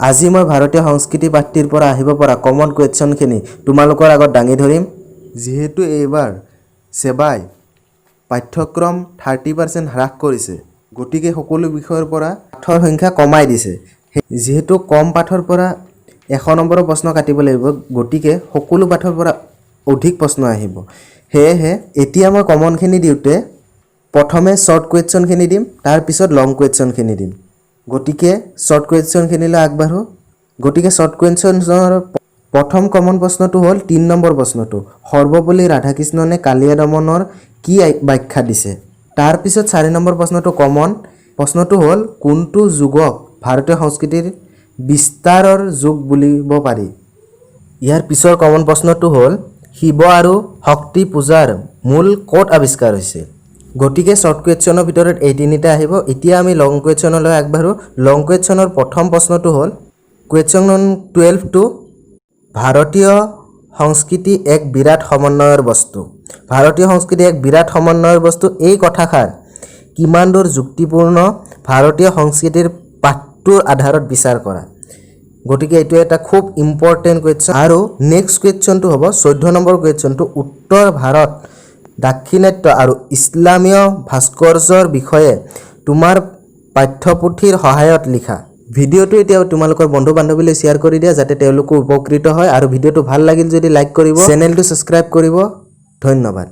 আজি মই ভাৰতীয় সংস্কৃতি পাঠটিৰ পৰা আহিব পৰা কমন কুৱেশ্যনখিনি তোমালোকৰ আগত দাঙি ধৰিম। যিহেতু এইবাৰ ছেবাই পাঠ্যক্ৰম 30% হ্ৰাস কৰিছে, গতিকে সকলো বিষয়ৰ পৰা পাঠৰ সংখ্যা কমাই দিছে। যিহেতু কম পাঠৰ পৰা 100 নম্বৰৰ প্ৰশ্ন কাটিব লাগিব, গতিকে সকলো পাঠৰ পৰা অধিক প্ৰশ্ন আহিব। সেয়েহে এতিয়া মই কমনখিনি দিওঁতে প্ৰথমে শ্বৰ্ট কুৱেশ্যনখিনি দিম, তাৰপিছত লং কুৱেশ্যনখিনি দিম। গতিকে শ্বৰ্ট কুৱেশ্যনখিনিলৈ আগবাঢ়োঁ। গতিকে শ্বৰ্ট কুৱেশ্যনৰ প্ৰথম কমন প্ৰশ্নটো হ'ল 3 নম্বৰ প্ৰশ্নটো, সৰ্বপল্লী ৰাধাকৃষ্ণনে কালিয়া দমনৰ কি ব্যাখ্যা দিছে? তাৰপিছত 4 নম্বৰ প্ৰশ্নটো কমন প্ৰশ্নটো হ'ল, কোনটো যুগক ভাৰতীয় সংস্কৃতিৰ বিস্তাৰৰ যুগ বুলিব পাৰি? ইয়াৰ পিছৰ কমন প্ৰশ্নটো হ'ল, শিৱ আৰু শক্তি পূজাৰ মূল ক'ত আৱিষ্কাৰ হৈছিল? গতিকে শ্বৰ্ট কুৱেশ্যনৰ ভিতৰত এই তিনিটা আহিব। এতিয়া আমি লং কুৱেশ্যনলৈ আগবাঢ়োঁ। লং কুৱেশ্যনৰ প্ৰথম প্ৰশ্নটো হ'ল কুৱেশ্যন নং 12টো, ভাৰতীয় সংস্কৃতি এক বিৰাট সমন্বয়ৰ বস্তু। ভাৰতীয় সংস্কৃতি এক বিৰাট সমন্বয়ৰ বস্তু, এই কথাষাৰ কিমান দূৰ যুক্তিপূৰ্ণ, ভাৰতীয় সংস্কৃতিৰ পাঠটোৰ আধাৰত বিচাৰ কৰা। গতিকে এইটো এটা খুব ইম্পৰ্টেণ্ট কুৱেশ্যন। আৰু নেক্সট কুৱেশ্যনটো হ'ব 14 নম্বৰ কুৱেশ্যনটো, উত্তৰ ভাৰত, দাক্ষিণাত্য আৰু ইছলামীয় ভাস্কৰ্যৰ বিষয়ে তোমাৰ পাঠ্যপুথিৰ সহায়ত লিখা। ভিডিঅ'টো এতিয়া তোমালোকৰ বন্ধু বান্ধৱীলৈ শ্বেয়াৰ কৰি দিয়া, যাতে তেওঁলোকো উপকৃত হয়। আৰু ভিডিঅ'টো ভাল লাগিল যদি লাইক কৰিব, চেনেলটো ছাবস্ক্ৰাইব কৰিব। ধন্যবাদ।